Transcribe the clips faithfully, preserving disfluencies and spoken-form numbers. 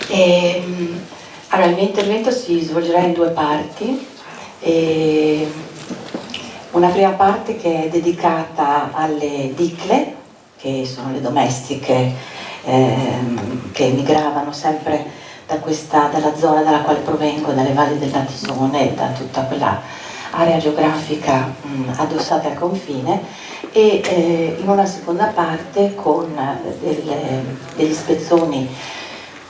Ehm, allora, il mio intervento si svolgerà in due parti. Ehm, una prima parte che è dedicata alle dicle, che sono le domestiche, ehm, che migravano sempre da questa, dalla zona dalla quale provengo, dalle valli del Natisone, da tutta quella area geografica, mm, addossata al confine, e, eh, in una seconda parte con delle- degli spezzoni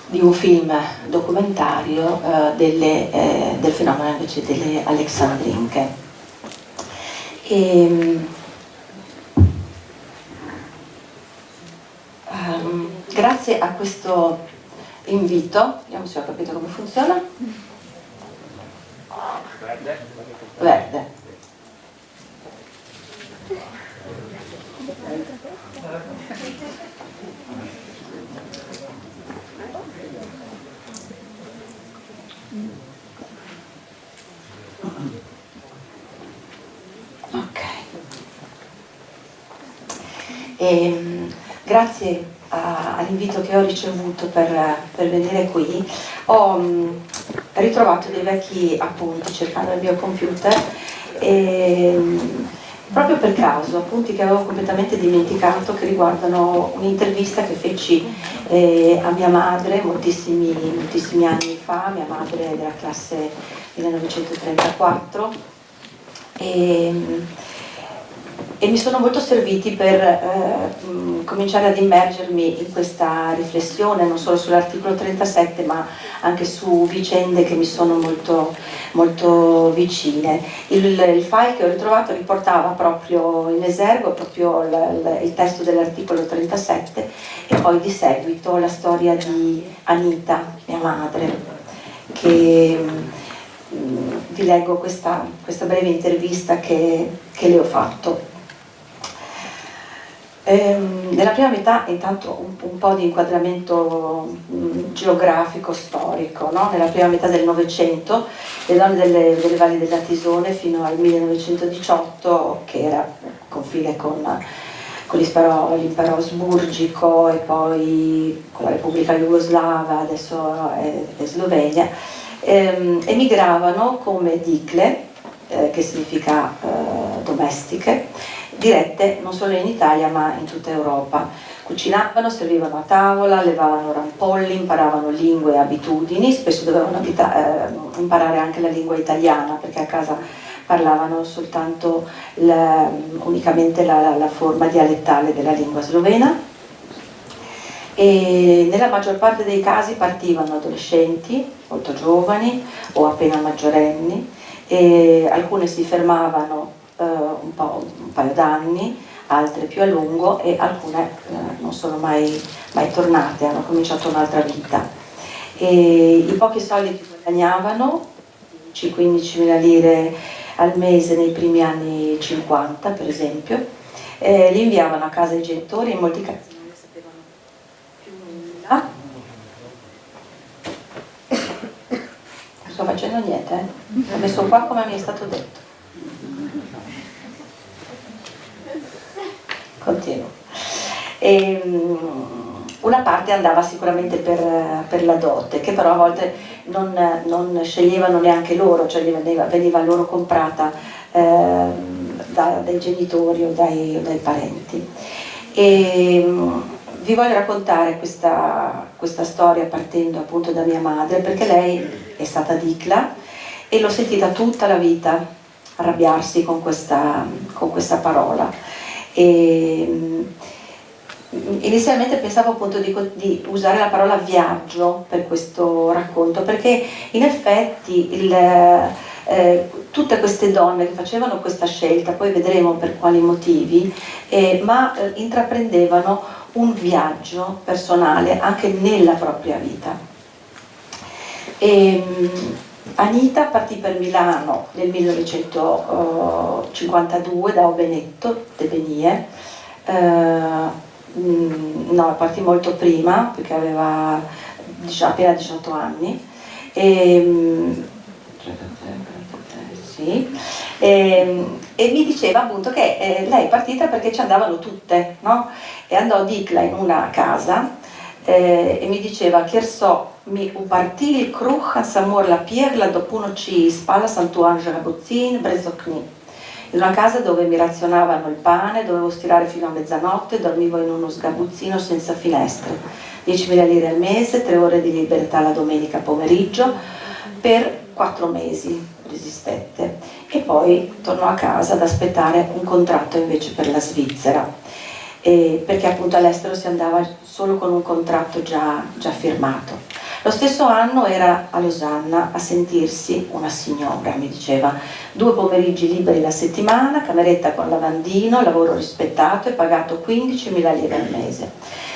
di un film documentario, eh, delle, eh, del fenomeno invece delle alexandrinche. Ehm, ehm, grazie a questo invito, vediamo se ho capito come funziona. Verde. Ok. Ehm, grazie a- all'invito che ho ricevuto per, per venire qui. Ho, mm, ritrovato dei vecchi appunti cercando il mio computer, ehm, proprio per caso, appunti che avevo completamente dimenticato, che riguardano un'intervista che feci, eh, a mia madre moltissimi, moltissimi anni fa, mia madre della classe millenovecentotrentaquattro. E, e mi sono molto serviti per, eh, mm, cominciare ad immergermi in questa riflessione, non solo sull'articolo trentasette, ma anche su vicende che mi sono molto, molto vicine. Il, il file che ho ritrovato riportava proprio in esergo proprio il, il- il testo dell'articolo trentasette e poi di seguito la storia di Anita, mia madre, che, mm, vi leggo questa, questa breve intervista che, che le ho fatto. Ehm, nella prima metà, intanto, un, un po' di inquadramento, mm, geografico, storico, no? Nella prima metà del Novecento, le donne delle, delle valli della Tisone fino al millenovecentodiciotto, che era confine con, con l'impero, l'impero asburgico e poi con la Repubblica Jugoslava, adesso è, è Slovenia, ehm, emigravano come dicle, eh, che significa, eh, domestiche, dirette non solo in Italia ma in tutta Europa. Cucinavano, servivano a tavola, allevavano rampolli, imparavano lingue e abitudini, spesso dovevano abita- eh, imparare anche la lingua italiana perché a casa parlavano soltanto la- unicamente la, la- la forma dialettale della lingua slovena. E nella maggior parte dei casi partivano adolescenti, molto giovani o appena maggiorenni, e alcune si fermavano, eh, un po', un paio d'anni, altre più a lungo, e alcune, eh, non sono mai, mai tornate, hanno cominciato un'altra vita. E i pochi soldi che guadagnavano, dieci quindicimila lire al mese nei primi anni cinquanta, per esempio, eh, li inviavano a casa ai genitori, in molti casi non ne sapevano più nulla. Non sto facendo niente, eh. Ho messo qua come mi è stato detto. Continuo. Ehm, una parte andava sicuramente per, per la dote, che però a volte non, non sceglievano neanche loro, cioè gli veniva, veniva loro comprata, ehm, da- dai genitori o dai, o dai parenti. E, mm, vi voglio raccontare questa, questa storia partendo appunto da mia madre, perché lei è stata dicla e l'ho sentita tutta la vita arrabbiarsi con questa, con questa parola. E, mm, inizialmente pensavo appunto di, co- di usare la parola viaggio per questo racconto, perché in effetti il, eh, tutte queste donne che facevano questa scelta, poi vedremo per quali motivi, eh, ma, eh, intraprendevano un viaggio personale anche nella propria vita. Ehm, Anita partì per Milano nel millenovecentocinquantadue da Obenetto, de Benie. Eh, mm, no, partì molto prima perché aveva dici- appena diciotto anni. Ehm, sì. Ehm, e mi diceva appunto che, eh, lei è partita perché ci andavano tutte, no? E andò a dicla in una casa, eh, e mi diceva: "Chiersò mi u partil cruh, Samor la pierla, dopuno ci spala Santuan Sgabuzzin, Brezocni." In una casa dove mi razionavano il pane, dovevo stirare fino a mezzanotte, dormivo in uno sgabuzzino senza finestre. Diecimila lire al mese, tre ore di libertà la domenica pomeriggio, per quattro mesi resistette. E poi tornò a casa ad aspettare un contratto invece per la Svizzera, eh, perché appunto all'estero si andava solo con un contratto già, già firmato. Lo stesso anno era a Losanna a sentirsi una signora, mi diceva: "Due pomeriggi liberi la settimana, cameretta con lavandino, lavoro rispettato e pagato quindicimila lire al mese."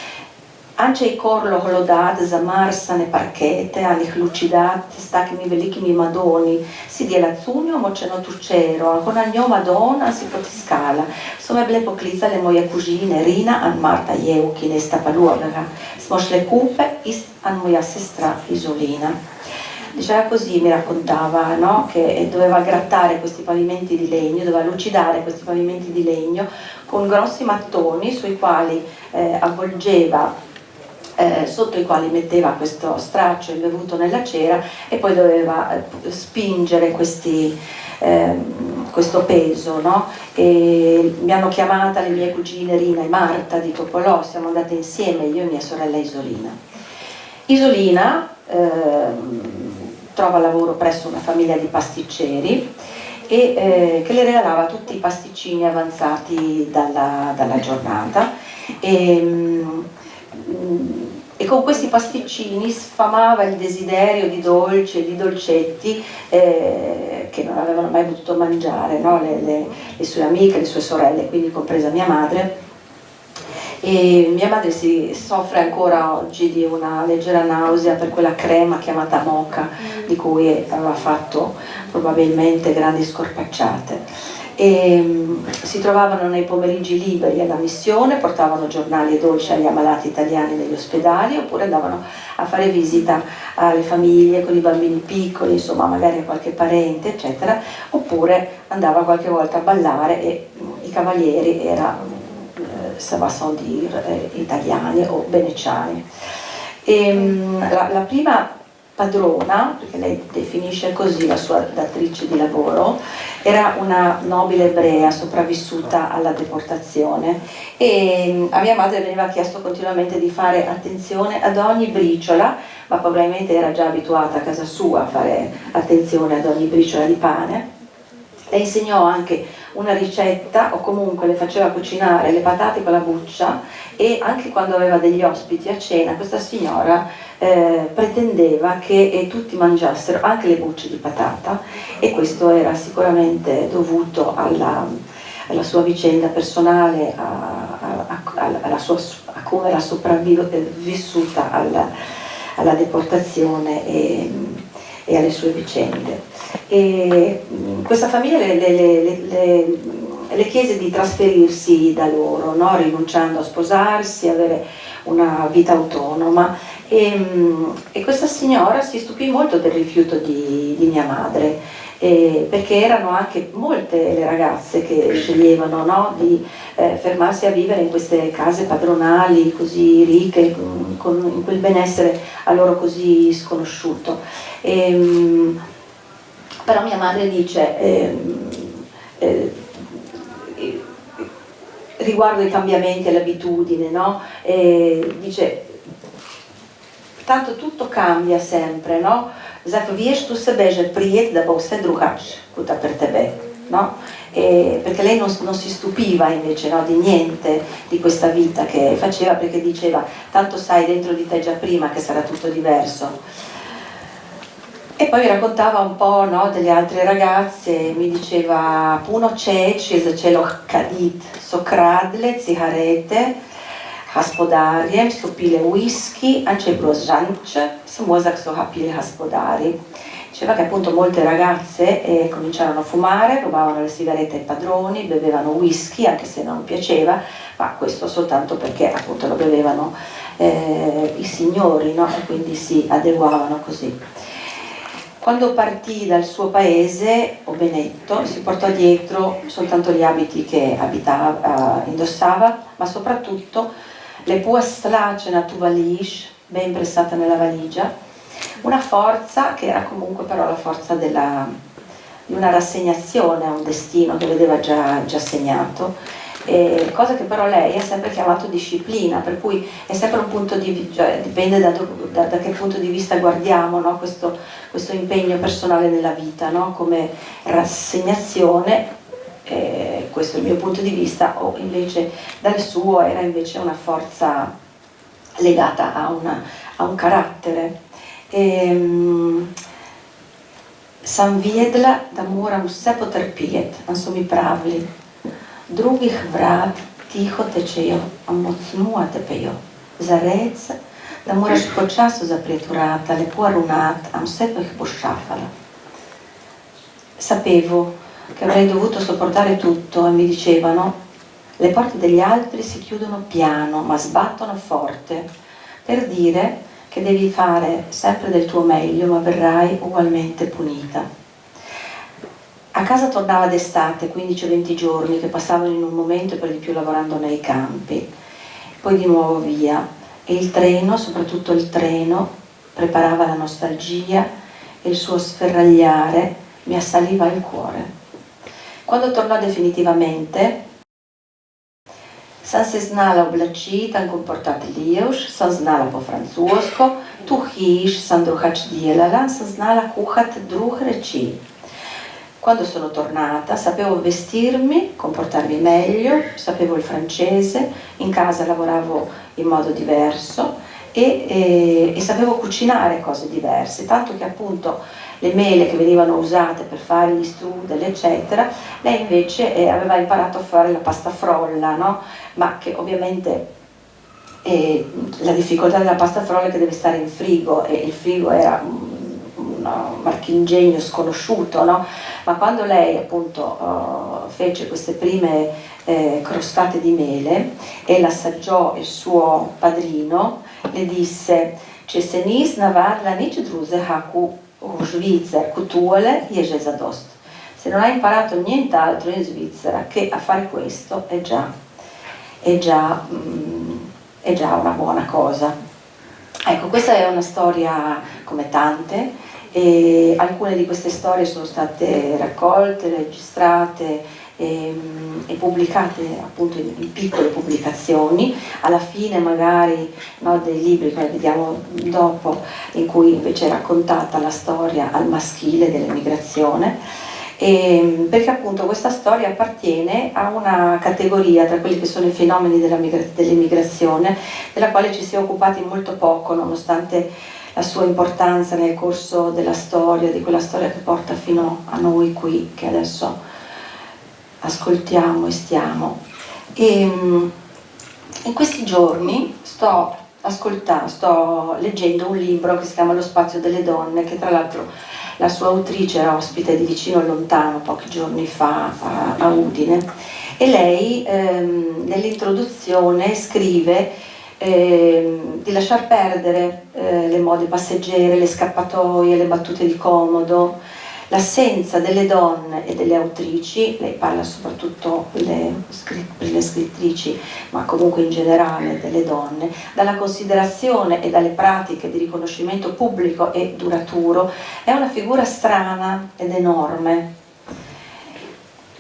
Ancje i corlo holodat, za marsane parchete, anih lucidat, stakimi velikimi madoni, si djela cugno, mo ceno tučero, ancje na njo madona si potiskala. So me ble poklica le moje kužine, Rina, an Marta, jeu, ki nesta paluagaga, smo šle kupe, ist an moja sestra Izolina. Diceva così, mi raccontava, no? Che doveva grattare questi pavimenti di legno, doveva lucidare questi pavimenti di legno con grossi mattoni sui quali, eh, avvolgeva, eh, sotto i quali metteva questo straccio imbevuto nella cera e poi doveva, eh, spingere questi, ehm, questo peso, no? E mi hanno chiamata le mie cugine Rina e Marta di Topolò, siamo andate insieme, io e mia sorella Isolina. Isolina, ehm, trova lavoro presso una famiglia di pasticceri e, eh, che le regalava tutti i pasticcini avanzati dalla, dalla giornata. E, mm, e con questi pasticcini sfamava il desiderio di dolci e di dolcetti, eh, che non avevano mai potuto mangiare, no? Le, le, le sue amiche, le sue sorelle, quindi compresa mia madre. E mia madre si soffre ancora oggi di una leggera nausea per quella crema chiamata moca, di cui aveva fatto probabilmente grandi scorpacciate. E, mm, si trovavano nei pomeriggi liberi alla missione, portavano giornali e dolci agli ammalati italiani negli ospedali, oppure andavano a fare visita alle famiglie con i bambini piccoli, insomma, magari a qualche parente, eccetera, oppure andava qualche volta a ballare e, mm, i cavalieri era, mm, eh, ça va sans dire, eh, italiani o veneciani. E, mm, la, la prima padrona, perché lei definisce così la sua datrice di lavoro, era una nobile ebrea sopravvissuta alla deportazione e, mm, a mia madre veniva chiesto continuamente di fare attenzione ad ogni briciola, ma probabilmente era già abituata a casa sua a fare attenzione ad ogni briciola di pane. Le insegnò anche una ricetta, o comunque le faceva cucinare le patate con la buccia, e anche quando aveva degli ospiti a cena, questa signora, eh, pretendeva che, eh, tutti mangiassero anche le bucce di patata, e questo era sicuramente dovuto alla, alla sua vicenda personale, a, a- a- alla sua, a come era sopravvissuta alla, alla deportazione e, e alle sue vicende. E, mm, questa famiglia le, le- le- le- le- le chiese di trasferirsi da loro, no? Rinunciando a sposarsi, avere una vita autonoma. E, mm, e questa signora si stupì molto del rifiuto di, di mia madre, eh, perché erano anche molte le ragazze che sceglievano, no, di, eh, fermarsi a vivere in queste case padronali così ricche, con, con- in quel benessere a loro così sconosciuto. Ehm, però mia madre dice, ehm, eh, riguardo ai cambiamenti, all'abitudine, no? Eh, dice, tanto tutto cambia sempre, no? Zato vješ tu se beže prijet da bo vse drugače, kuta per tebe, no? E perché lei non, non si stupiva invece, no, di niente, di questa vita che faceva, perché diceva: "Tanto sai dentro di te già prima che sarà tutto diverso." E poi mi raccontava un po', no, delle altre ragazze, mi diceva: "Puno čeč, jaz začelo kadit, so kradle cigarete, gospodarjem, so pile whisky, anche brožanč, so mozak so ga pile gospodari." Diceva che appunto molte ragazze, eh, cominciarono a fumare, rubavano le sigarette ai padroni, bevevano whisky, anche se non piaceva, ma questo soltanto perché appunto lo bevevano, eh, i signori, no? E quindi si adeguavano così. Quando partì dal suo paese, Obenetto, si portò dietro soltanto gli abiti che abitava, eh, indossava, ma soprattutto Le pua stlace na tu valigia, ben impressata nella valigia, una forza che era comunque però la forza della, di una rassegnazione a un destino che vedeva già, già segnato, e cosa che però lei ha sempre chiamato disciplina, per cui è sempre un punto di, cioè, dipende da, da, da che punto di vista guardiamo, no? questo, questo impegno personale nella vita, no? come rassegnazione, eh, questo è il mio punto di vista, o invece dal suo era invece una forza legata a, una, a un carattere. E, um, San Viedla da Mura un sepo terpiet, ansomi pravli. Drugih vrat tiho tečejo, a mocnua te pejo. Zarec da Mura spočaso zaprieturata, lepo arunat, a un sepo ih bošafala. Sapevo che avrei dovuto sopportare tutto e mi dicevano: le porte degli altri si chiudono piano ma sbattono forte, per dire che devi fare sempre del tuo meglio ma verrai ugualmente punita. A casa tornava d'estate, quindici o venti giorni che passavano in un momento per di più lavorando nei campi, poi di nuovo via, e il treno, soprattutto il treno, preparava la nostalgia e il suo sferragliare mi assaliva il cuore. Quando tornò definitivamente, san seznala oblačit, an comportat lievš, san znala po francusko, tu hiš san druhač dielala, san znala kuhat druh reči. Quando sono tornata sapevo vestirmi, comportarmi meglio, sapevo il francese, in casa lavoravo in modo diverso e, e, e sapevo cucinare cose diverse, tanto che appunto le mele che venivano usate per fare gli strudel, eccetera, lei invece eh, aveva imparato a fare la pasta frolla, no? Ma che ovviamente e la difficoltà della pasta frolla è che deve stare in frigo e il frigo era un, un marchingegno sconosciuto, no? Ma quando lei appunto uh, fece queste prime eh, crostate di mele e l'assaggiò il suo padrino, le disse: ce se nis na vadla nič druze haku u Švicer, cu tuole e je zadost. Se non hai imparato nient'altro in Svizzera che a fare questo è già, è già, mm, è già una buona cosa. Ecco, questa è una storia come tante, e alcune di queste storie sono state raccolte, registrate e, e pubblicate appunto in, in, piccole pubblicazioni. Alla fine magari no, dei libri, come vediamo dopo, in cui invece è raccontata la storia al maschile dell'emigrazione. E, perché appunto questa storia appartiene a una categoria tra quelli che sono i fenomeni della migra- dell'immigrazione, della quale ci si è occupati molto poco, nonostante la sua importanza nel corso della storia, di quella storia che porta fino a noi qui, che adesso ascoltiamo e stiamo. E, mm, in questi giorni sto ascoltando, sto leggendo un libro che si chiama Lo spazio delle donne, che tra l'altro la sua autrice era ospite di Vicino e Lontano pochi giorni fa a, a Udine, e lei ehm, nell'introduzione scrive ehm, di lasciar perdere eh, le mode passeggere, le scappatoie, le battute di comodo, l'assenza delle donne e delle autrici, lei parla soprattutto delle, scritt- delle scrittrici, ma comunque in generale delle donne, dalla considerazione e dalle pratiche di riconoscimento pubblico e duraturo, è una figura strana ed enorme,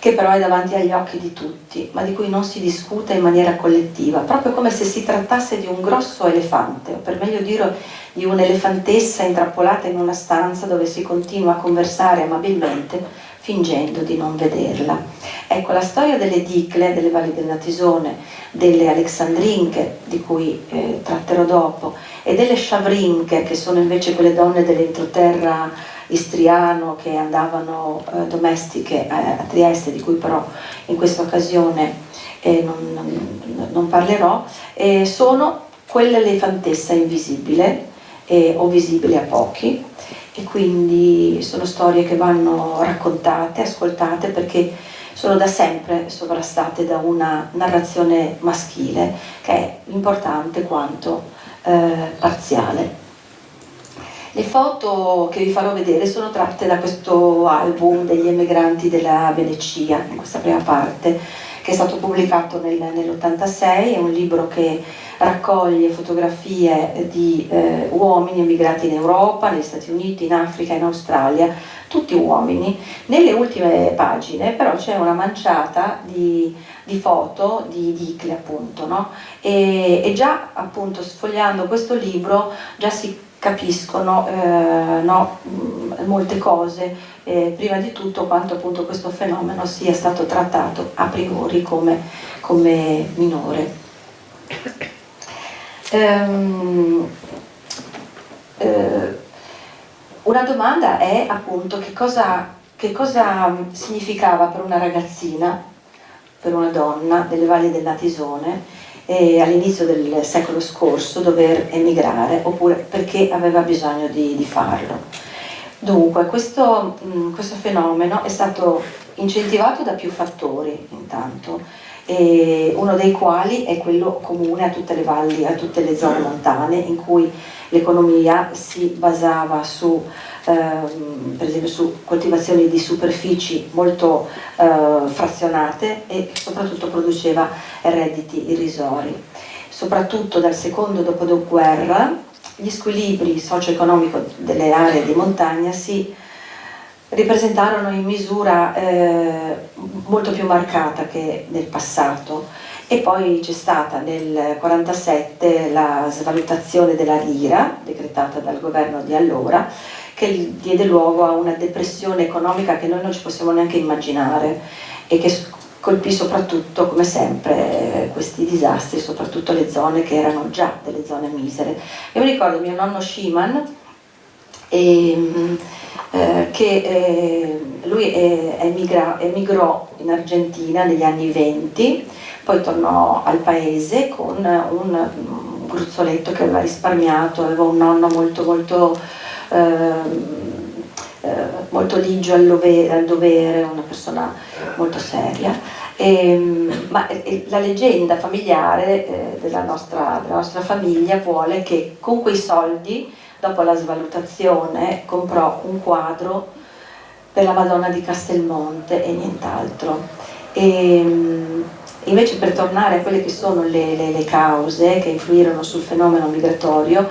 che però è davanti agli occhi di tutti, ma di cui non si discute in maniera collettiva, proprio come se si trattasse di un grosso elefante, o per meglio dire di un'elefantessa intrappolata in una stanza dove si continua a conversare amabilmente fingendo di non vederla. Ecco, la storia delle Dicle, delle Valli del Natisone, delle Alexandrinche, di cui eh, tratterò dopo, e delle Sciavrinche, che sono invece quelle donne dell'entroterra istriano che andavano eh, domestiche a, a, Trieste, di cui però in questa occasione eh, non, non, non, parlerò, eh, sono quell'elefantessa invisibile eh, o visibile a pochi, e quindi sono storie che vanno raccontate, ascoltate, perché sono da sempre sovrastate da una narrazione maschile che è importante quanto eh, parziale. Le foto che vi farò vedere sono tratte da questo album degli emigranti della Venecia, in questa prima parte, che è stato pubblicato nel, nell'ottantasei, è un libro che raccoglie fotografie di eh, uomini emigrati in Europa, negli Stati Uniti, in Africa, in Australia, tutti uomini. Nelle ultime pagine però c'è una manciata di, di foto di edicle, appunto, no? E, e già appunto sfogliando questo libro già si capiscono eh, no, molte cose, eh, prima di tutto quanto appunto questo fenomeno sia stato trattato a priori come, come minore. Um, eh, una domanda è appunto che cosa, che cosa significava per una ragazzina, per una donna delle valli del Natisone, e all'inizio del secolo scorso dover emigrare, oppure perché aveva bisogno di, di farlo. Dunque, questo, questo fenomeno è stato incentivato da più fattori, intanto, e uno dei quali è quello comune a tutte le valli, a tutte le zone montane, in cui l'economia si basava su, ehm, per esempio, su coltivazioni di superfici molto eh, frazionate e soprattutto produceva redditi irrisori. Soprattutto dal secondo dopoguerra gli squilibri socio-economici delle aree di montagna si ripresentarono in misura eh, molto più marcata che nel passato. E poi c'è stata nel quarantasette la svalutazione della lira, decretata dal governo di allora, che diede luogo a una depressione economica che noi non ci possiamo neanche immaginare e che colpì soprattutto, come sempre, questi disastri, soprattutto le zone che erano già delle zone misere. Io mi ricordo mio nonno Sciman, e, eh, che eh, lui eh, emigra, emigrò in Argentina negli anni venti, poi tornò al paese con un, un gruzzoletto che aveva risparmiato, aveva un nonno molto molto eh, eh, molto ligio al dovere, al dovere, una persona molto seria. E, ma la leggenda familiare eh, della, nostra, della, nostra, famiglia vuole che con quei soldi, dopo la svalutazione, comprò un quadro per la Madonna di Castelmonte e nient'altro. E, invece, per tornare a quelle che sono le, le, le cause che influirono sul fenomeno migratorio,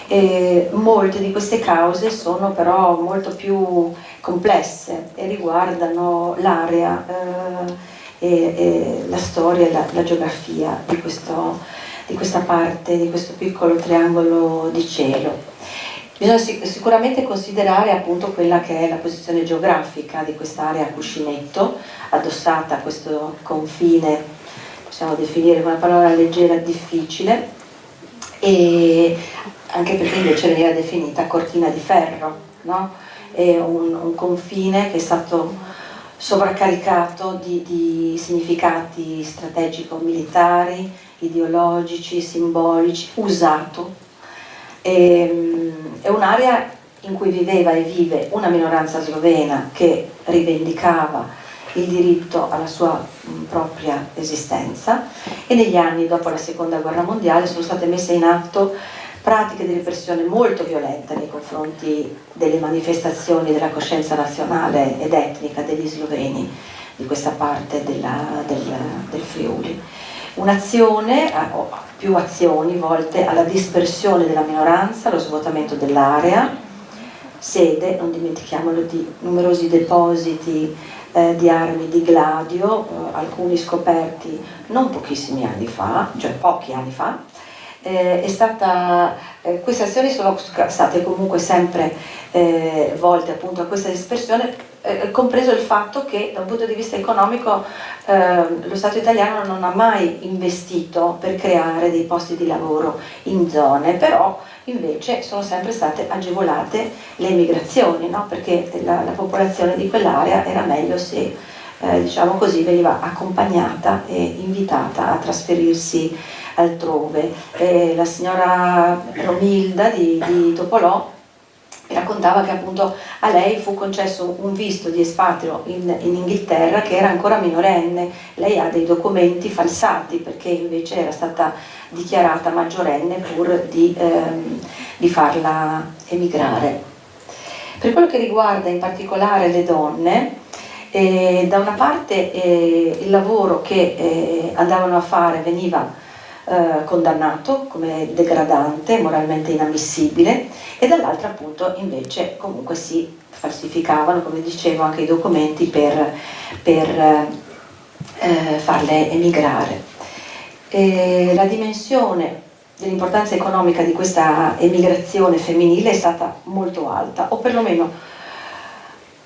eh, molte di queste cause sono però molto più complesse e riguardano l'area eh, e, e, la storia e la, la geografia di, questo, di questa parte, di questo piccolo triangolo di cielo. Bisogna sicuramente considerare appunto quella che è la posizione geografica di quest'area a cuscinetto, addossata a questo confine, possiamo definire con una parola leggera, difficile, e anche perché invece veniva definita cortina di ferro, no? È un, un confine che è stato sovraccaricato di, di significati strategico-militari, ideologici, simbolici, usato. E, è un'area in cui viveva e vive una minoranza slovena che rivendicava il diritto alla sua mh, propria esistenza, e negli anni dopo la seconda guerra mondiale sono state messe in atto pratiche di repressione molto violente nei confronti delle manifestazioni della coscienza nazionale ed etnica degli sloveni di questa parte della, del, del Friuli. Un'azione, più azioni volte alla dispersione della minoranza, allo svuotamento dell'area, sede, non dimentichiamolo, di numerosi depositi eh, di armi di gladio, eh, alcuni scoperti non pochissimi anni fa, cioè pochi anni fa. Eh, è stata, eh, queste azioni sono state comunque sempre eh, volte appunto a questa dispersione, eh, compreso il fatto che da un punto di vista economico eh, lo Stato italiano non ha mai investito per creare dei posti di lavoro in zone, però invece sono sempre state agevolate le emigrazioni, no? Perché la, la, popolazione di quell'area era meglio se eh, diciamo così, veniva accompagnata e invitata a trasferirsi altrove. E la signora Romilda di, di Topolò mi raccontava che appunto a lei fu concesso un visto di espatrio in, in, Inghilterra che era ancora minorenne. Lei ha dei documenti falsati perché invece era stata dichiarata maggiorenne pur di, ehm, di farla emigrare. Per quello che riguarda in particolare le donne, E da una parte eh, il lavoro che eh, andavano a fare veniva eh, condannato come degradante, moralmente inammissibile, e dall'altra appunto invece comunque si falsificavano, come dicevo, anche i documenti per, per eh, farle emigrare. E la dimensione dell'importanza economica di questa emigrazione femminile è stata molto alta, o perlomeno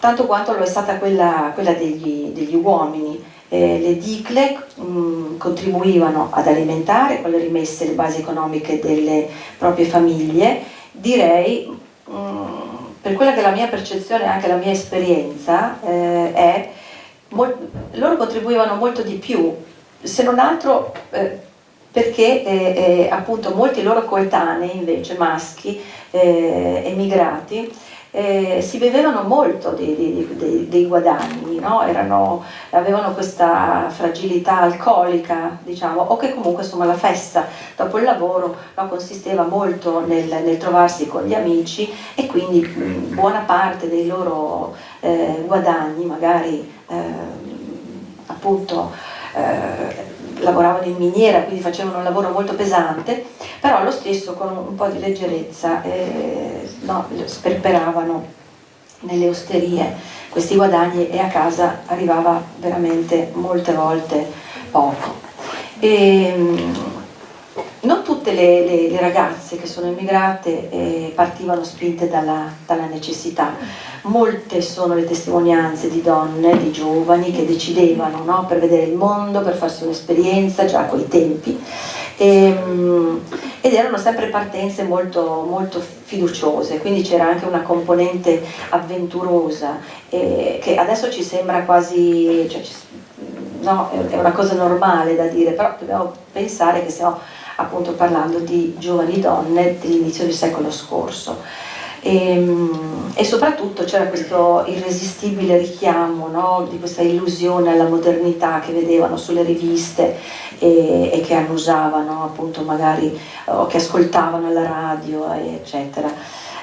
tanto quanto lo è stata quella, quella degli, degli, uomini. Eh, le dicle mh, contribuivano ad alimentare con le rimesse le basi economiche delle proprie famiglie, direi, mh, per quella che è la mia percezione e anche la mia esperienza, eh, è mol- loro contribuivano molto di più, se non altro eh, perché eh, eh, appunto molti loro coetanei invece maschi eh, emigrati eh, si bevevano molto dei, dei, dei, dei guadagni, no? Erano, avevano questa fragilità alcolica, diciamo, o che comunque insomma la festa dopo il lavoro no, consisteva molto nel, nel, trovarsi con gli amici e quindi mh, buona parte dei loro eh, guadagni magari eh, appunto eh, lavoravano in miniera, quindi facevano un lavoro molto pesante, però lo stesso con un po' di leggerezza eh, no, sperperavano nelle osterie questi guadagni e a casa arrivava veramente molte volte poco. E, non tutte le, le, le, ragazze che sono emigrate eh, partivano spinte dalla, dalla, necessità. Molte sono le testimonianze di donne, di giovani che decidevano no, per vedere il mondo, per farsi un'esperienza già a quei tempi e, ehm, ed erano sempre partenze molto, molto fiduciose, quindi c'era anche una componente avventurosa eh, che adesso ci sembra quasi, cioè, ci, no, è una cosa normale da dire, però dobbiamo pensare che stiamo appunto parlando di giovani donne dell'inizio del secolo scorso. E, ehm, e soprattutto c'era questo irresistibile richiamo no, di questa illusione alla modernità che vedevano sulle riviste e, e che annusavano appunto magari o che ascoltavano alla radio eccetera.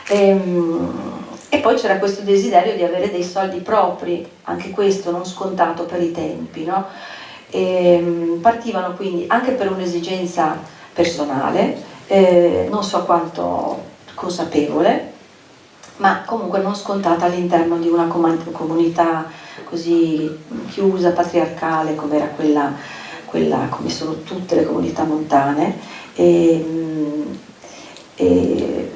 E, ehm, e poi c'era questo desiderio di avere dei soldi propri, anche questo non scontato per i tempi, no? E, ehm, partivano quindi anche per un'esigenza personale, eh, non so quanto consapevole, ma comunque non scontata all'interno di una comunità così chiusa, patriarcale, come era quella, quella come sono tutte le comunità montane. E, ehm, e,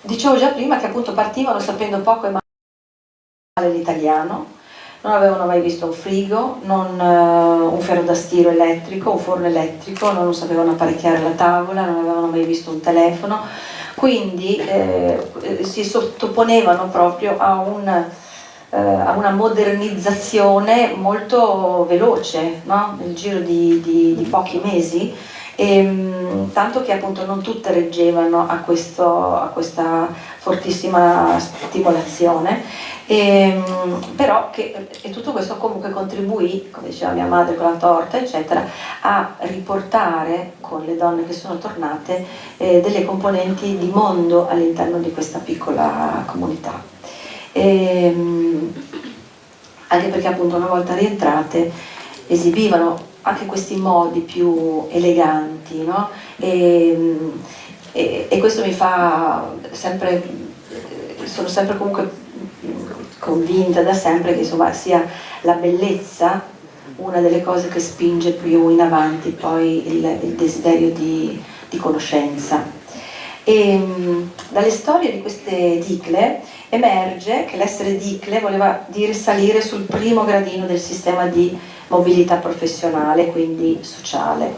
Dicevo già prima che appunto partivano sapendo poco e male l'italiano, non avevano mai visto un frigo, non, eh, un ferro da stiro elettrico, un forno elettrico, non sapevano apparecchiare la tavola, non avevano mai visto un telefono, quindi eh, si sottoponevano proprio a un eh, a una modernizzazione molto veloce, no? Nel giro di, di, di pochi mesi, e, ehm, tanto che appunto non tutte reggevano a, questo, a questa fortissima stimolazione, e, ehm, però che, e tutto questo comunque contribuì, come diceva mia madre con la torta, eccetera, a riportare con le donne che sono tornate eh, delle componenti di mondo all'interno di questa piccola comunità. E, ehm, anche perché appunto una volta rientrate esibivano anche questi modi più eleganti, no? E, e, e questo mi fa sempre, sono sempre comunque convinta da sempre che insomma sia la bellezza una delle cose che spinge più in avanti poi il, il desiderio di, di conoscenza. E, dalle storie di queste dicle emerge che l'essere dicle voleva dire salire sul primo gradino del sistema di mobilità professionale, quindi sociale.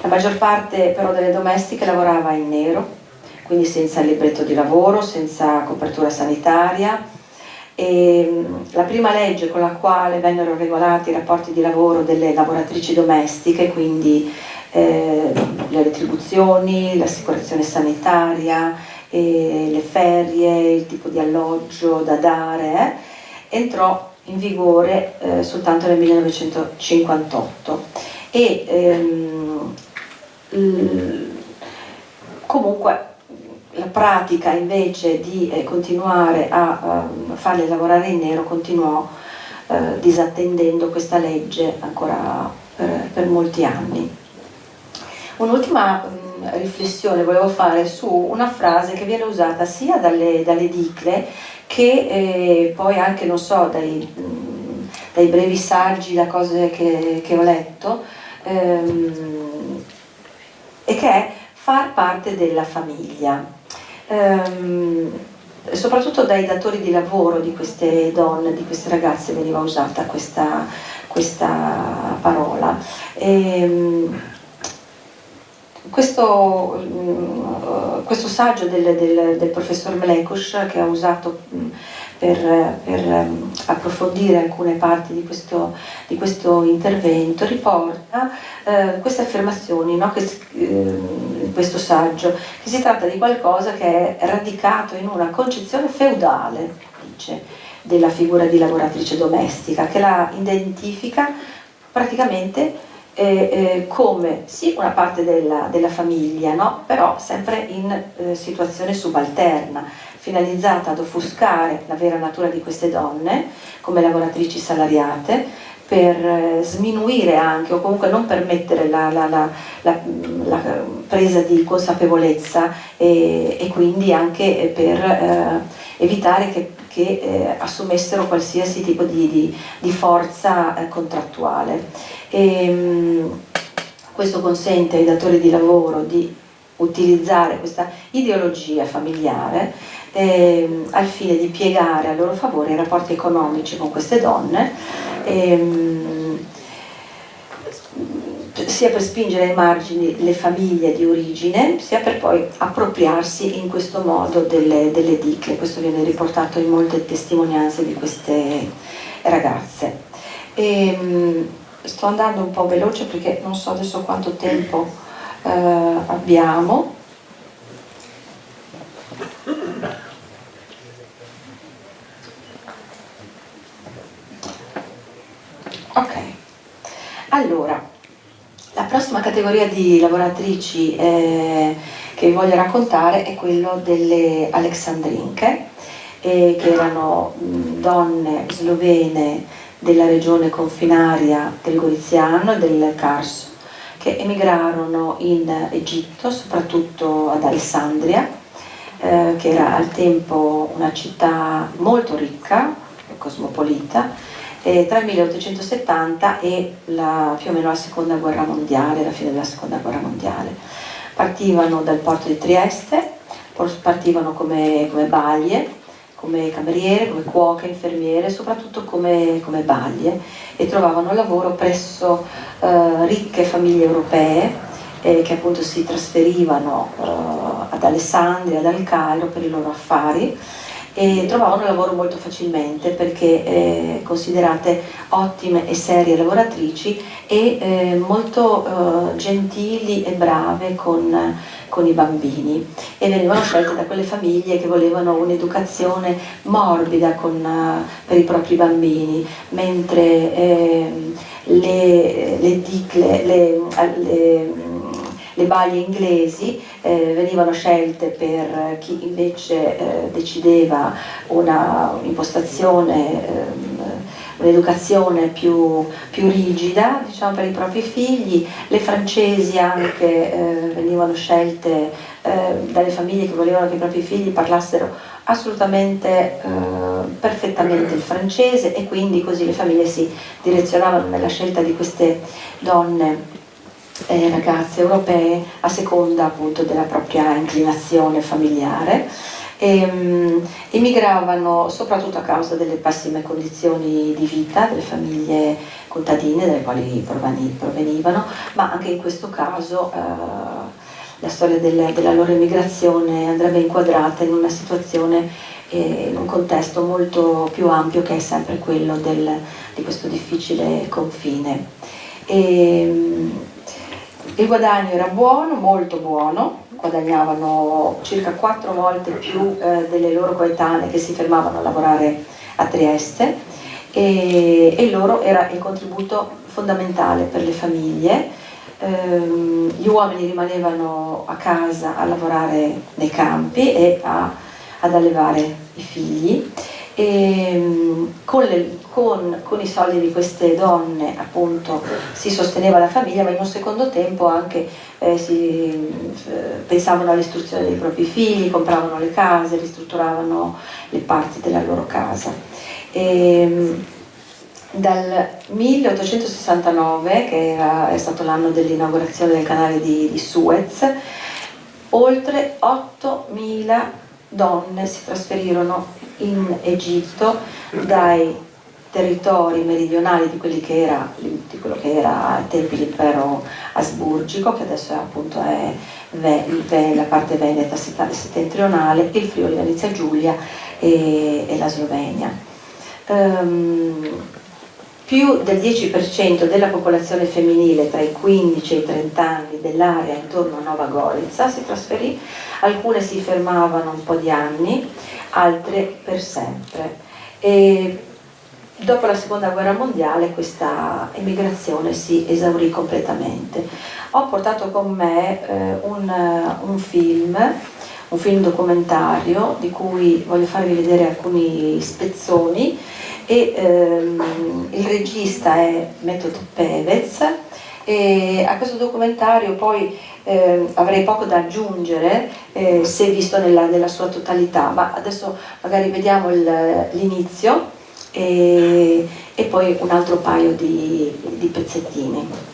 La maggior parte però delle domestiche lavorava in nero, quindi senza libretto di lavoro, senza copertura sanitaria. E la prima legge con la quale vennero regolati i rapporti di lavoro delle lavoratrici domestiche, quindi eh, le retribuzioni, l'assicurazione sanitaria, le ferie, il tipo di alloggio da dare, eh, entrò in vigore eh, soltanto nel millenovecentocinquantotto e ehm, comunque la pratica invece di eh, continuare a um, farle lavorare in nero continuò eh, disattendendo questa legge ancora per, per molti anni. Un'ultima um, riflessione volevo fare su una frase che viene usata sia dalle, dalle edicle che eh, poi anche, non so, dai, um, dai brevi saggi, da cose che, che ho letto, um, e che è far parte della famiglia. Um, soprattutto dai datori di lavoro di queste donne, di queste ragazze veniva usata questa, questa parola. E, um, questo, um, questo saggio del, del, del, professor Mlekuš che ho usato um, per, per um, approfondire alcune parti di questo, di questo intervento riporta uh, queste affermazioni, no? Che in questo saggio, che si tratta di qualcosa che è radicato in una concezione feudale, dice, della figura di lavoratrice domestica, che la identifica praticamente eh, eh, come sì una parte della, della famiglia, no? Però sempre in eh, situazione subalterna, finalizzata ad offuscare la vera natura di queste donne come lavoratrici salariate, per eh, sminuire anche o comunque non permettere la, la, la, la presa di consapevolezza e, e quindi anche eh, per eh, evitare che, che eh, assumessero qualsiasi tipo di, di, di forza eh, contrattuale. E, ehm, questo consente ai datori di lavoro di utilizzare questa ideologia familiare eh, al fine di piegare a loro favore i rapporti economici con queste donne, ehm, sia per spingere ai margini le famiglie di origine, sia per poi appropriarsi in questo modo delle, delle diche. Questo viene riportato in molte testimonianze di queste ragazze. E, ehm, sto andando un po' veloce perché non so adesso quanto tempo eh, abbiamo. Ok, allora, la prossima categoria di lavoratrici eh, che vi voglio raccontare è quello delle alexandrinke, eh, che erano mh, donne slovene della regione confinaria del Goriziano e del Kars, che emigrarono in Egitto, soprattutto ad Alessandria, eh, che era al tempo una città molto ricca, cosmopolita, eh, tra il milleottocentosettanta e la, più o meno la seconda guerra mondiale, la fine della seconda guerra mondiale. Partivano dal porto di Trieste, partivano come, come balie, come cameriere, come cuoche, infermiere, soprattutto come, come balie, e trovavano lavoro presso eh, ricche famiglie europee eh, che appunto si trasferivano eh, ad Alessandria, dal Cairo per i loro affari e trovavano lavoro molto facilmente perché eh, considerate ottime e serie lavoratrici e eh, molto eh, gentili e brave con, con i bambini e venivano scelte da quelle famiglie che volevano un'educazione morbida con, per i propri bambini, mentre eh, le, le, le, le, le balie inglesi eh, venivano scelte per chi invece eh, decideva una impostazione ehm, un'educazione più, più, rigida, diciamo, per i propri figli. Le francesi anche eh, venivano scelte eh, dalle famiglie che volevano che i propri figli parlassero assolutamente eh, perfettamente il francese e quindi così le famiglie si direzionavano nella scelta di queste donne eh, ragazze europee a seconda appunto della propria inclinazione familiare. E, um, emigravano soprattutto a causa delle pessime condizioni di vita delle famiglie contadine dalle quali provenivano, ma anche in questo caso eh, la storia delle, della loro emigrazione andrebbe inquadrata in una situazione, eh, in un contesto molto più ampio che è sempre quello del, di questo difficile confine. E, il guadagno era buono, molto buono, guadagnavano circa quattro volte più eh, delle loro coetanee che si fermavano a lavorare a Trieste e, e loro era il contributo fondamentale per le famiglie Ehm, gli uomini rimanevano a casa a lavorare nei campi e a, ad allevare i figli. E, mm, con le, con, con i soldi di queste donne, appunto, si sosteneva la famiglia, ma in un secondo tempo anche, eh, si, eh, pensavano all'istruzione dei propri figli, compravano le case, ristrutturavano le parti della loro casa. E, mm, dal milleottocentosessantanove, che era, è stato l'anno dell'inaugurazione del canale di, di Suez, oltre ottomila donne si trasferirono in Egitto dai territori meridionali di quelli che era, di quello che era ai tempi l'impero asburgico, che adesso è appunto è ve-, il ve-, la parte veneta seta-, settentrionale, il Friuli Venezia Giulia e, e la Slovenia. Ehm, più del dieci per cento della popolazione femminile tra i quindici e i trenta anni dell'area intorno a Nova Gorica si trasferì, alcune si fermavano un po' di anni, altre per sempre. E dopo la seconda guerra mondiale questa emigrazione si esaurì completamente. Ho portato con me, eh, un, un film, un film documentario di cui voglio farvi vedere alcuni spezzoni e, ehm, il regista è Method Pevez e a questo documentario poi, ehm, avrei poco da aggiungere, eh, se visto nella, nella sua totalità, ma adesso magari vediamo il, l'inizio e, e poi un altro paio di, di pezzettini.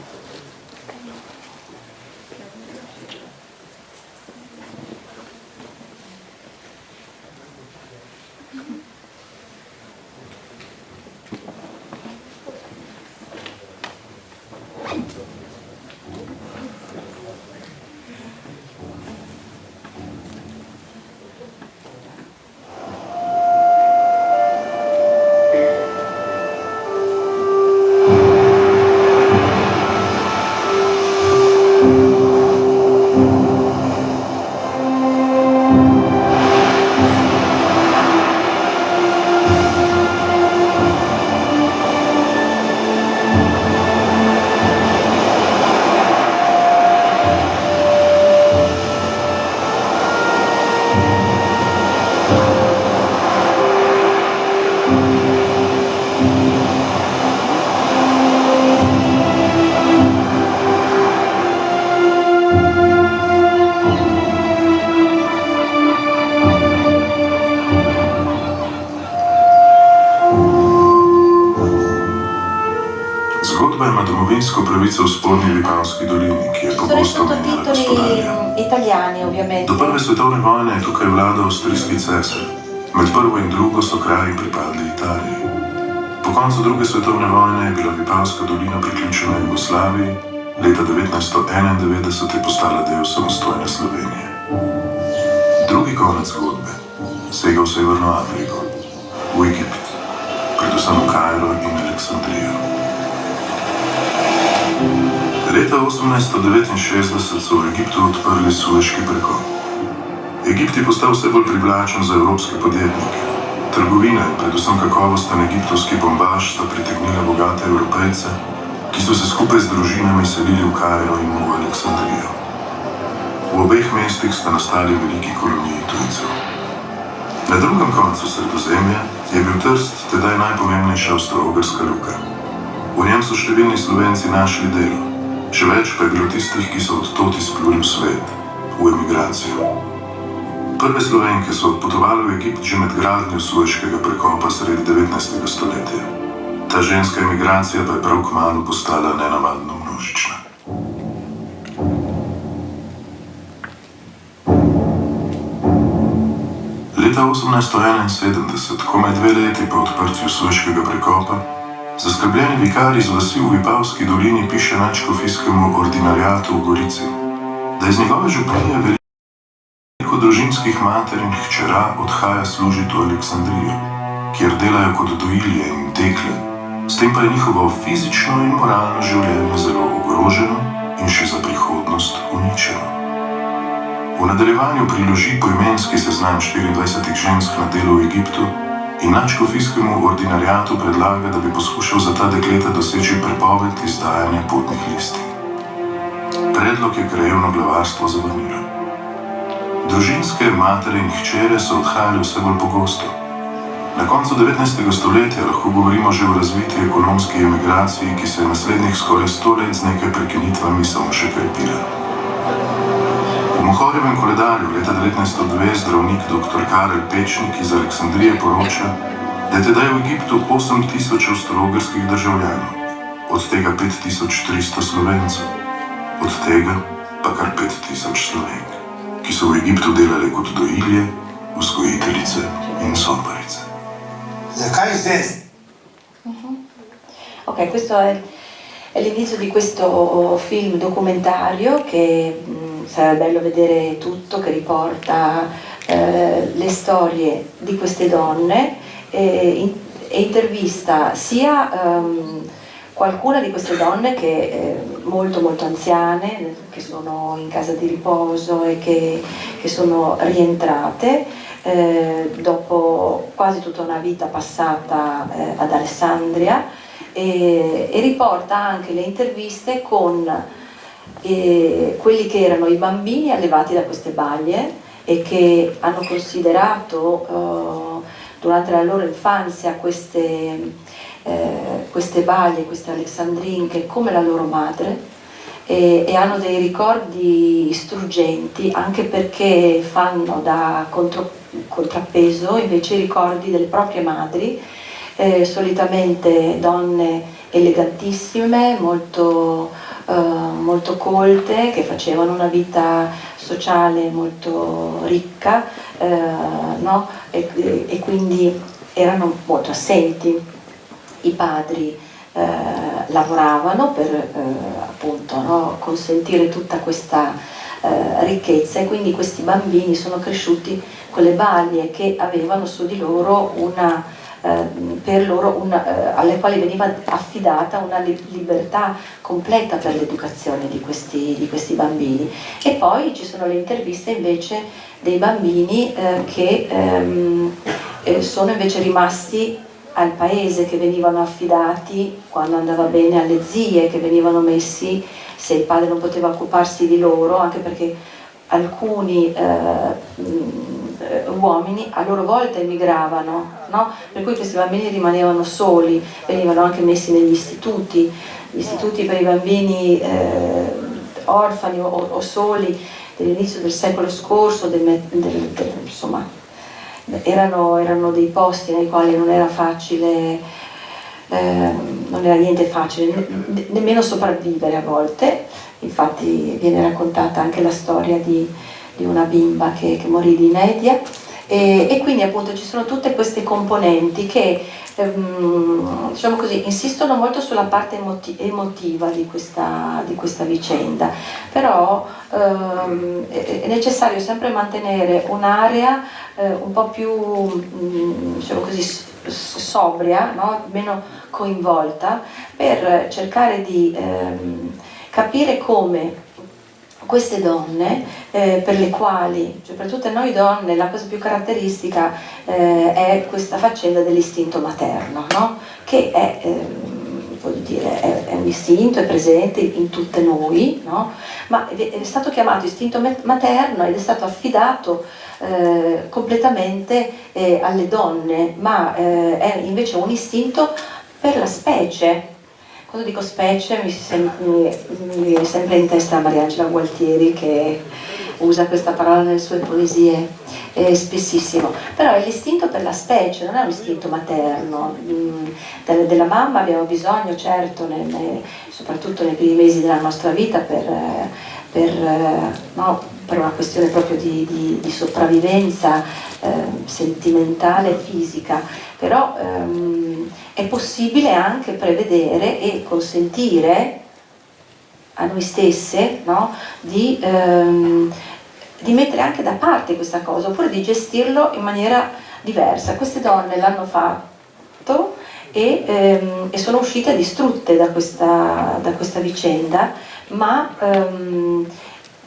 Zgodba ima domovinsko pravico v spodnji Vipavski dolini, ki je pogosto menjala gospodarja. Do prve svetovne vojne je tukaj vladal avstrijski cesar. Med prvo in drugo so kraji pripadli Italiji. Po koncu druge svetovne vojne je bila Vipavska dolina priključena Jugoslaviji, leta devetnajststo enaindevetdeset je postala del samostojne Slovenije. Drugi konec zgodbe sega v Severno Afriko, v Egipt, predvsem v Kairo in Aleksandrijo. Leta osemnajststo devetinšestdeset so v Egiptu odprli Sueški prekop. Egipt je postal vse bolj privlačen za evropske podjetnike. Trgovina in predvsem kakovosten egiptovski bombaž sta pritegnila bogate Evropejce, ki so se skupaj z družinami selili v Kairo in v Aleksandrijo. V obeh mestih sta nastali veliki koloniji tujcev. Na drugem koncu Sredozemlja je bil Trst tedaj najpomembnejša avstro-ogrska luka. V njem so številni Slovenci našli delo, še več pa je bilo tistih, ki so od tod izpluli v svet, v emigracijo. Prve Slovenke so odpotovale v Egipt že med gradnjo Sueškega prekopa sredi devetnajstega stoletja. Ta ženska emigracija pa je prav kmalu postala nenavadno množična. Leta osemnajststo enainsedemdeset, komaj dve leti po odprtju Sueškega prekopa, zaskrbljeni vikar iz vasi v Vipavski dolini piše nadškofijskemu ordinariatu v Gorici, da iz njegove županije veliko družinskih mater in hčera odhaja služit v Aleksandrijo, kjer delajo kot dojilje in dekle, s tem pa je njihovo fizično in moralno življenje zelo ogroženo in še za prihodnost uničeno. V nadaljevanju priloži poimenski seznam štiriindvajsetih žensk na delu v Egiptu in nadškofijskemu ordinariatu predlaga, da bi poskušal za ta dekleta doseči prepoved izdajanja potnih listin. Predlog je krajevno glavarstvo zavrnilo. Družinske, matere in hčere so odhajale vse bolj pogosto. Na koncu devetnajstega stoletja lahko govorimo že o razviti ekonomski emigraciji, ki se je naslednjih skoraj sto let z nekaj prekinitvami samo še krepila. V Mohorjevem koledarju leta devetnajststo dve zdravnik dr. Karel Pečnik iz Aleksandrije poroča, da je tedaj v Egiptu osem tisoč avstro-ogrskih državljanov, od tega pet tisoč tristo Slovencev, od tega pa kar pet tisoč Slovenk, ki so v Egiptu delale kot dojilje, vzgojiteljice in sobarice. Zakaj zdaj? Ok, questo è, è l'inizio di questo film documentario che mh, sarebbe bello vedere tutto, che riporta eh, le storie di queste donne e, in- e intervista sia ehm, qualcuna di queste donne che è molto molto anziane, che sono in casa di riposo e che, che sono rientrate eh, dopo quasi tutta una vita passata eh, ad Alessandria e, e riporta anche le interviste con eh, quelli che erano i bambini allevati da queste balie e che hanno considerato eh, durante la loro infanzia queste, eh, queste balie, queste alexandrinche come la loro madre e, e hanno dei ricordi struggenti anche perché fanno da contro- contrappeso invece i ricordi delle proprie madri, eh, solitamente donne elegantissime, molto, eh, molto colte, che facevano una vita sociale molto ricca eh, no? e, e quindi erano molto assenti. I padri eh, lavoravano per eh, appunto no? consentire tutta questa eh, ricchezza e quindi questi bambini sono cresciuti con le balie che avevano su di loro una, eh, per loro una, eh, alle quali veniva affidata una li- libertà completa per l'educazione di questi, di questi bambini. E poi ci sono le interviste invece dei bambini eh, che ehm, eh, sono invece rimasti al paese, che venivano affidati quando andava bene alle zie, che venivano messi se il padre non poteva occuparsi di loro, anche perché alcuni eh, mh, eh, uomini a loro volta emigravano, no? Per cui questi bambini rimanevano soli, venivano anche messi negli istituti, gli istituti per i bambini eh, orfani o, o soli dell'inizio del secolo scorso, del, del, del, insomma, erano, erano dei posti nei quali non era facile, eh, non era niente facile, ne- nemmeno sopravvivere a volte, infatti viene raccontata anche la storia di, di una bimba che, che morì di inedia e, e quindi appunto ci sono tutte queste componenti che ehm, diciamo così, insistono molto sulla parte emoti- emotiva di questa, di questa vicenda, però ehm, è, è necessario sempre mantenere un'area eh, un po' più mm, diciamo così, s- s- sobria, no? Meno coinvolta, per cercare di ehm, capire come queste donne, eh, per le quali, cioè per tutte noi donne, la cosa più caratteristica eh, è questa faccenda dell'istinto materno, no? Che è, ehm, voglio dire, è, è un istinto, è presente in tutte noi, no? Ma è, è stato chiamato istinto met- materno ed è stato affidato eh, completamente eh, alle donne, ma eh, è invece un istinto per la specie. Quando dico specie mi, sem- mi, mi viene sempre in testa Mariangela Gualtieri che usa questa parola nelle sue poesie eh, spessissimo, però è l'istinto per la specie, non è un istinto materno. Mm, della, della mamma abbiamo bisogno, certo, nel- nel- soprattutto nei primi mesi della nostra vita per, eh, per, eh, no, per una questione proprio di, di- di sopravvivenza eh, sentimentale e fisica, però ehm, è possibile anche prevedere e consentire a noi stesse no, di, ehm, di mettere anche da parte questa cosa oppure di gestirlo in maniera diversa. Queste donne l'hanno fatto e, ehm, e sono uscite distrutte da questa, da questa vicenda, ma ehm,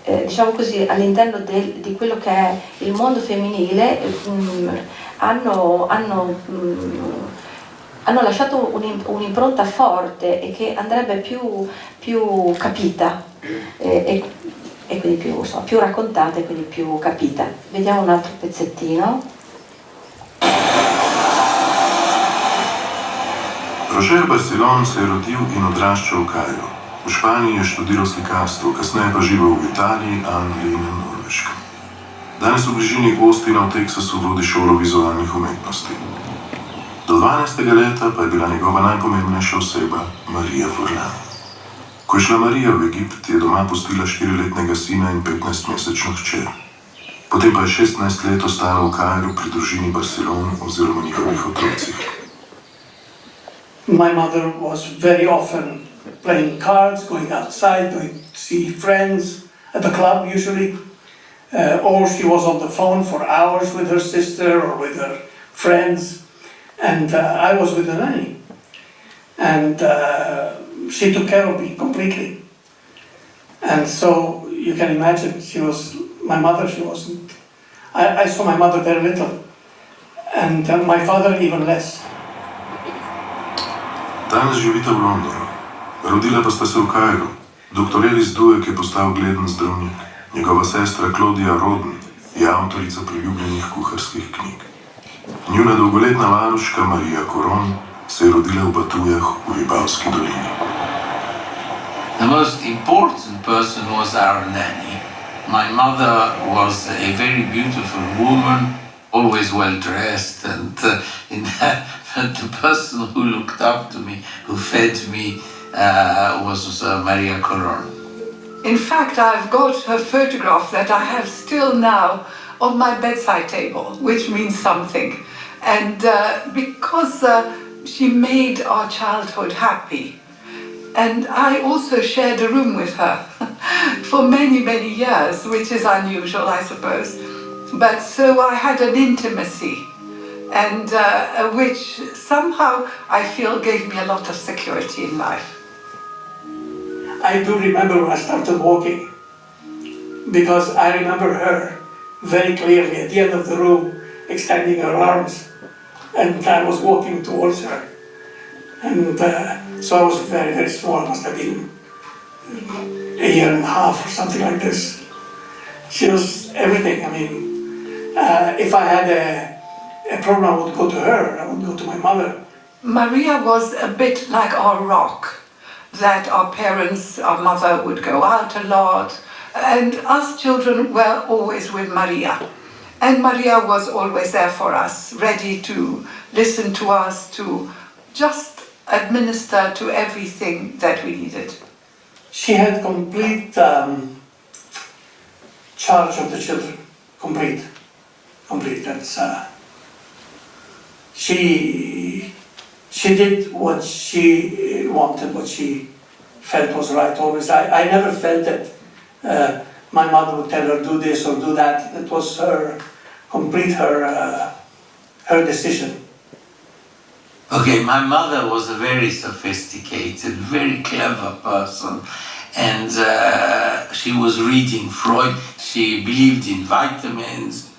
eh, diciamo così, all'interno del- di quello che è il mondo femminile mm, hanno, hanno, mm, hanno lasciato un'im- un'impronta forte e che andrebbe più, più capita. e, e- e quindi più, insomma, più raccontata e quindi più capita. Vediamo un altro pezzettino. Roger Barcelon se je rodil in odraščal v Kairu. V Španiji je študiral slikarstvo, kasneje pa živel v Italiji, Angliji in na Norveškem. Danes v bližini Austina v Teksasu vodi šolo vizualnih umetnosti. Do dvanajstega leta pa je bila njegova najpomembnejša oseba Marija Furlan. Ko je šla Marija v Egipt, je doma pustila štiriletnega sina in petnajstmesečno hčer. Potem pa je šestnajst let ostala v Kairu pri družini Barcelon oziroma njihovih otrocih. My mother was very often playing cards, going outside, going to see friends at the club usually. Uh, or she was on the phone for hours with her sister or with her friends. And uh, I was with the nanny. And uh, she took care of me completely. And so you can imagine, she was, my mother, she wasn't. I, I saw my mother very little. And uh, my father, even less. Danes živita v Londonu. Rodila pa sta se v Kairu. Doktor Ellis Dueck je postal ugleden zdravnik. Njegova sestra Claudia Roden je avtorica priljubljenih kuharskih knjig. Njuna dolgoletna varuška Marija Koron se je rodila v Batujah v Vipavski dolini. The most important person was our nanny. My mother was a very beautiful woman, always well dressed, and uh, in the person who looked up to me, who fed me, uh, was uh, Maria Koron. In fact, I've got her photograph that I have still now on my bedside table, which means something. And uh, because uh, she made our childhood happy, and I also shared a room with her for many, many years, which is unusual, I suppose. But so I had an intimacy, and uh, which somehow I feel gave me a lot of security in life. I do remember when I started walking, because I remember her very clearly at the end of the room extending her arms, and I was walking towards her. And uh, so I was very, very small, I must have been a year and a half or something like this. She was everything. I mean, uh, if I had a, a problem, I would go to her, I would go to my mother. Maria was a bit like our rock, that our parents, our mother would go out a lot, and us children were always with Maria. And Maria was always there for us, ready to listen to us, to just administer to everything that we needed. She had complete um, charge of the children, complete, complete. That's uh, she she did what she wanted, what she felt was right always. I, I never felt that uh, my mother would tell her do this or do that. It was her complete her uh, her decision. Okay, my mother was a very sophisticated, very clever person, and uh, she was reading Freud. She believed in vitamins.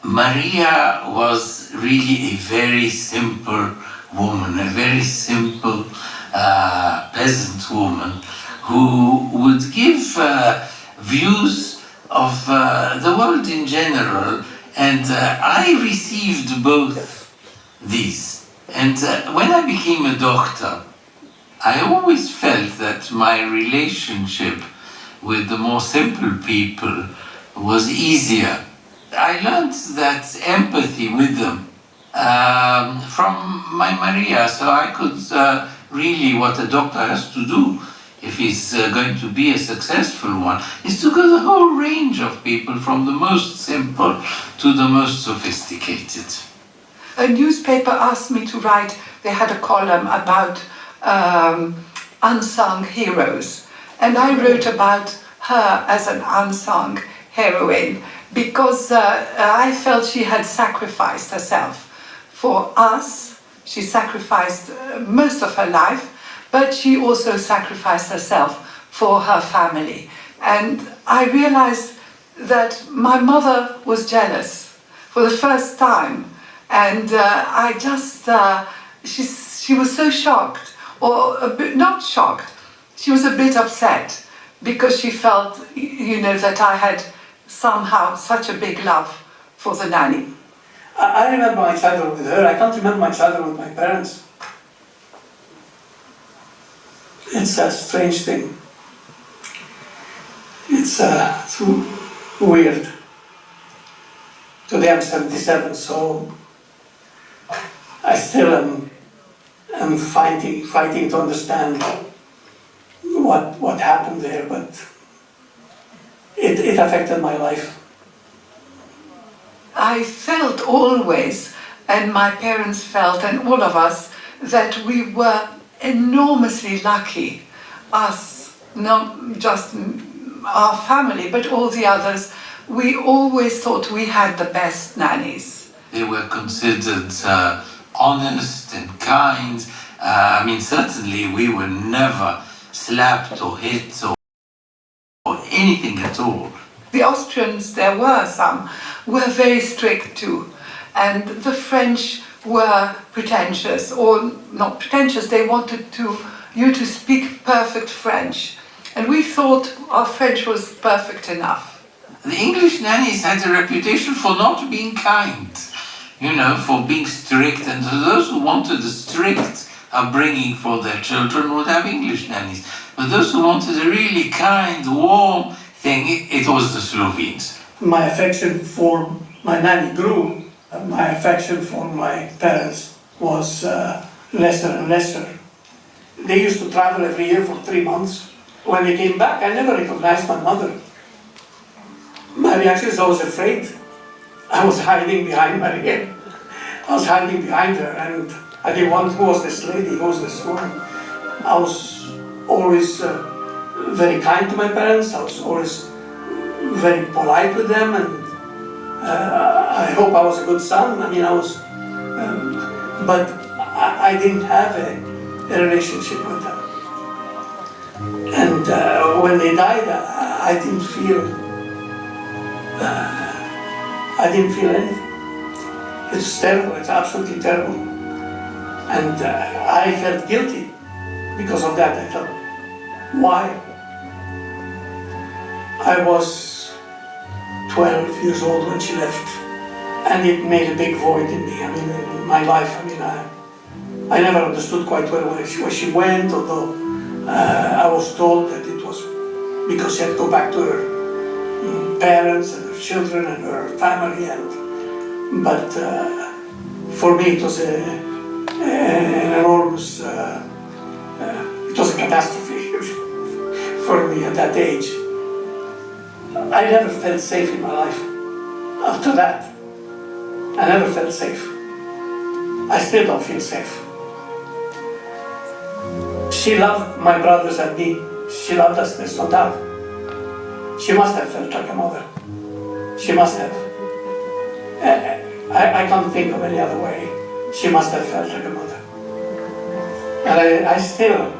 Maria was really a very simple woman, a very simple uh, peasant woman who would give uh, views of uh, the world in general, and uh, I received both these. And uh, when I became a doctor, I always felt that my relationship with the more simple people was easier. I learned that empathy with them um, from my Maria, so I could uh, really, what a doctor has to do if he's uh, going to be a successful one, is to go the whole range of people, from the most simple to the most sophisticated. A newspaper asked me to write, they had a column about um, unsung heroes. And I wrote about her as an unsung heroine because uh, I felt she had sacrificed herself for us. She sacrificed uh, most of her life, but she also sacrificed herself for her family. And I realized that my mother was jealous for the first time. And uh, I just, uh, she, she was so shocked, or a bit, not shocked, she was a bit upset Because she felt, you know, that I had somehow such a big love for the nanny. I I remember my childhood with her. I can't remember my childhood with my parents. It's a strange thing. It's, uh, it's w- weird. Today I'm seventy-seven, so I still am, am fighting, fighting to understand what, what happened there, but it, it affected my life. I felt always, and my parents felt, and all of us, that we were enormously lucky. Us, not just our family, but all the others. We always thought we had the best nannies. They were considered uh, honest and kind. Uh, I mean, certainly we were never slapped or hit or, or anything at all. The Austrians, there were some, were very strict too. And the French were pretentious, or not pretentious, they wanted to, you to speak perfect French. And we thought our French was perfect enough. The English nannies had a reputation for not being kind, you know, for being strict. And those who wanted a strict upbringing for their children would have English nannies. But those who wanted a really kind, warm thing, it, it was the Slovenes. My affection for my nanny grew. My affection for my parents was uh, lesser and lesser. They used to travel every year for three months. When they came back, I never recognized my mother. My reaction is I was afraid. I was hiding behind Maria. I was hiding behind her, and I didn't want, who was this lady, who was this woman. I was always uh, very kind to my parents. I was always very polite with them, and uh, I hope I was a good son. I mean, I was, um, but I, I didn't have a, a relationship with them. And uh, when they died, I, I didn't feel, uh, I didn't feel anything. It's terrible. It's absolutely terrible. And uh, I felt guilty because of that. I thought, why? I was twelve years old when she left, and it made a big void in me. I mean, in my life. I mean, I, I never understood quite well where she, where she went, although uh, I was told that it was because she had to go back to her mm, parents and her children and her family. And but uh, for me, it was a, a, an enormous. Uh, uh, it was a catastrophe for me at that age. I never felt safe in my life. After that, I never felt safe. I still don't feel safe. She loved my brothers and me. She loved us, there's no doubt. She must have felt like a mother. She must have. I, I, I can't think of any other way. She must have felt like a mother. And I, I still,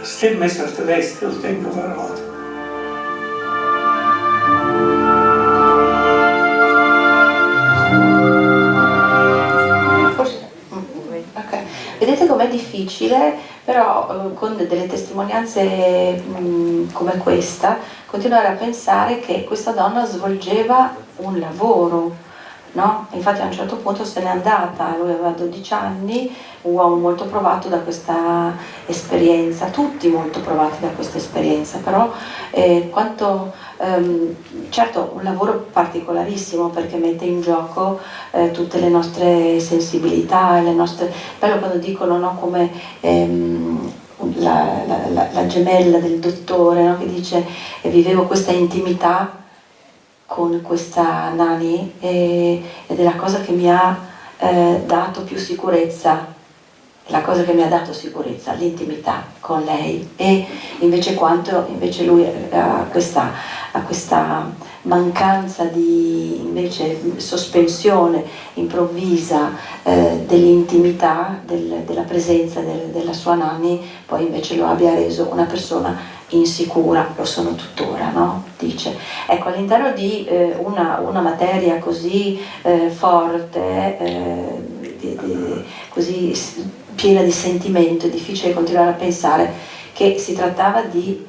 still miss her today, still think of her a lot. Forse... mm, ok. Vedete com'è difficile, però eh, con delle testimonianze mm, come questa, continuare a pensare che questa donna svolgeva un lavoro, no? Infatti a un certo punto se n'è andata, lui aveva dodici anni, un uomo molto provato da questa esperienza, tutti molto provati da questa esperienza, però eh, quanto ehm, certo un lavoro particolarissimo perché mette in gioco eh, tutte le nostre sensibilità, le nostre... bello quando dicono no, come ehm, la, la, la, la, gemella del dottore no, che dice eh, vivevo questa intimità con questa nanny e, ed è la cosa che mi ha eh, dato più sicurezza, la cosa che mi ha dato sicurezza, l'intimità con lei e invece quanto invece lui ha questa, ha questa mancanza di invece sospensione improvvisa eh, dell'intimità, del, della presenza del, della sua nanny, poi invece lo abbia reso una persona insicura, lo sono tuttora, no? Dice. Ecco, all'interno di eh, una, una, materia così eh, forte, eh, di, di, così piena di sentimento, è difficile continuare a pensare che si trattava di,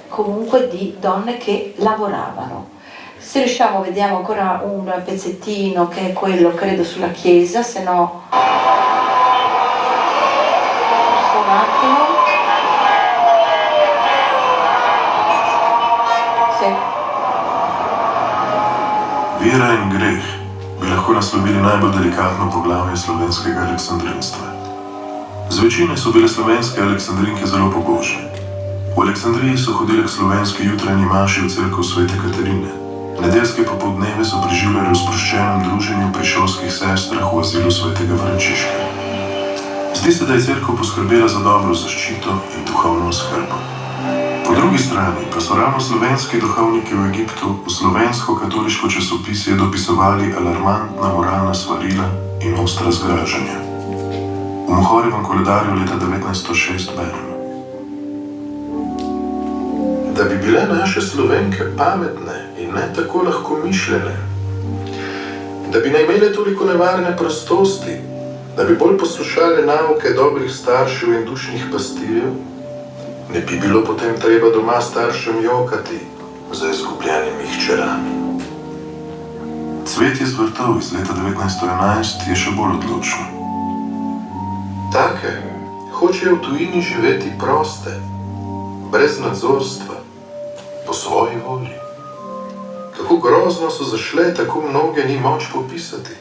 comunque, di donne che lavoravano. Se riusciamo, vediamo ancora un pezzettino, che è quello, credo, sulla chiesa, se no... Solo un attimo. Sì. Vera in greh bi lahko naslovili najbolj delikatno poglavje slovenskega aleksandrinstva. Zvečine so bile slovenske aleksandrinke zelo pobožne. V Aleksandriji so hodile k slovenski jutranji maši v cerkev svete Katarine. Nedeljske popoldneve so preživljale v sproščenem druženju pri šolskih sestrah v azilu svetega Frančiška. Zdi se, da je cerkev poskrbela za dobro zaščito in duhovno oskrbo. Po drugi strani pa so ravno slovenski duhovniki v Egiptu v slovensko katoliško časopisje dopisovali alarmantna moralna svarila in ostra zgražanja. V Mohorjevem koledarju leta devetnajststo šest beremo: Da bi bile naše Slovenke pametne in ne tako lahko mišljene, da bi ne imele toliko nevarne prostosti, da bi bolj poslušale nauke dobrih staršev in dušnih pastirjev, ne bi bilo potem treba doma staršem jokati za izgubljenimi hčerami. Cvetje z vrtov iz leta devetnajststo enajst je še bolj odločno. Take hočejo v tujini živeti proste, brez nadzorstva, po svoji volji. Kako grozno so zašle, tako mnoge ni moč popisati.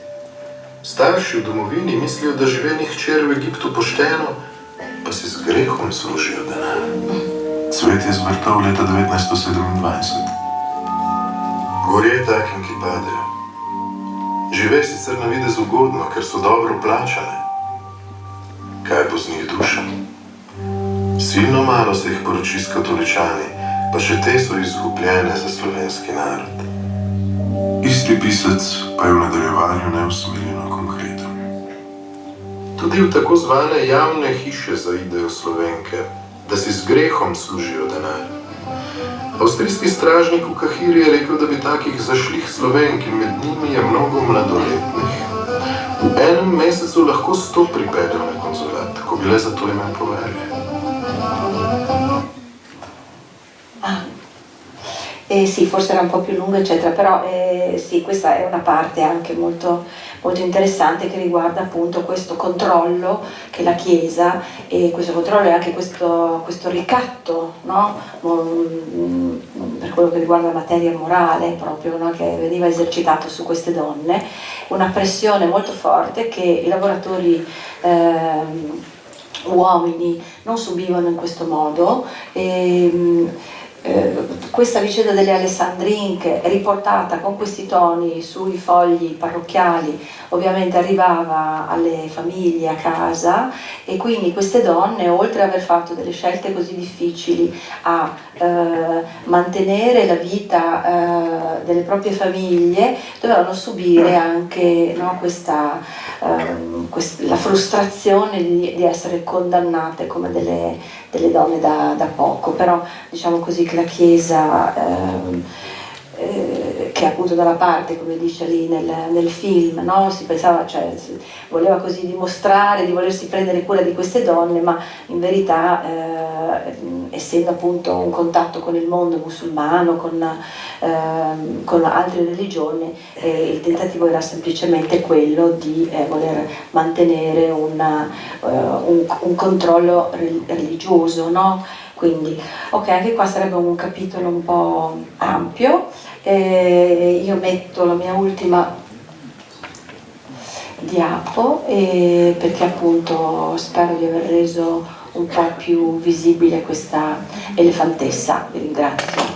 Starši v domovini mislijo, da žive njih hčer v Egiptu pošteno, pa si z grehom služijo denar. Cvetje z vrtov leta devetnajststo sedemindvajset. Gorje takim, ki padejo. Žive sicer na videz ugodno, ker so dobro plačane. Kaj bo z njih duša? Silno malo se jih poroči s katoličani, pa še te so izgubljene za slovenski narod. Isti pisec pa je v nadaljevanju neusmiljeno konkreten. Tudi v tako zvane javne hiše zaidejo Slovenke, da si z grehom služijo denar. Avstrijski stražnik v Kahiri je rekel, da bi takih zašlih Slovenk, in med njimi je mnogo mladoletnih, v enem mesecu lahko sto pripeljal na konzulat, ko bi le za to imel povelje. Ah. Eh, sì, forse era un po' più lungo, eccetera, però eh, sì, questa è una parte anche molto, molto interessante che riguarda appunto questo controllo che la Chiesa, e questo controllo e anche questo, questo ricatto, no? Mm, per quello che riguarda la materia morale proprio, no? Che veniva esercitato su queste donne, una pressione molto forte che i lavoratori ehm, uomini non subivano in questo modo. E, eh, questa vicenda delle Alessandrinche, riportata con questi toni sui fogli parrocchiali, ovviamente arrivava alle famiglie a casa, e quindi queste donne, oltre ad aver fatto delle scelte così difficili, a eh, mantenere la vita eh, delle proprie famiglie, dovevano subire anche, no, questa, ehm, quest- la frustrazione di, di essere condannate come delle, delle donne da, da poco. Però diciamo così che la Chiesa, ehm, eh, che appunto da una parte, come dice lì nel, nel film, no, si pensava, cioè, si voleva così dimostrare di volersi prendere cura di queste donne, ma in verità, eh, essendo appunto un contatto con il mondo musulmano, con, ehm, con altre religioni, eh, il tentativo era semplicemente quello di eh, voler mantenere una, eh, un, un controllo re- religioso, no? Quindi, ok, anche qua sarebbe un capitolo un po' ampio. E io metto la mia ultima diapo, eh, perché appunto spero di aver reso un po' più visibile questa elefantessa. Vi ringrazio.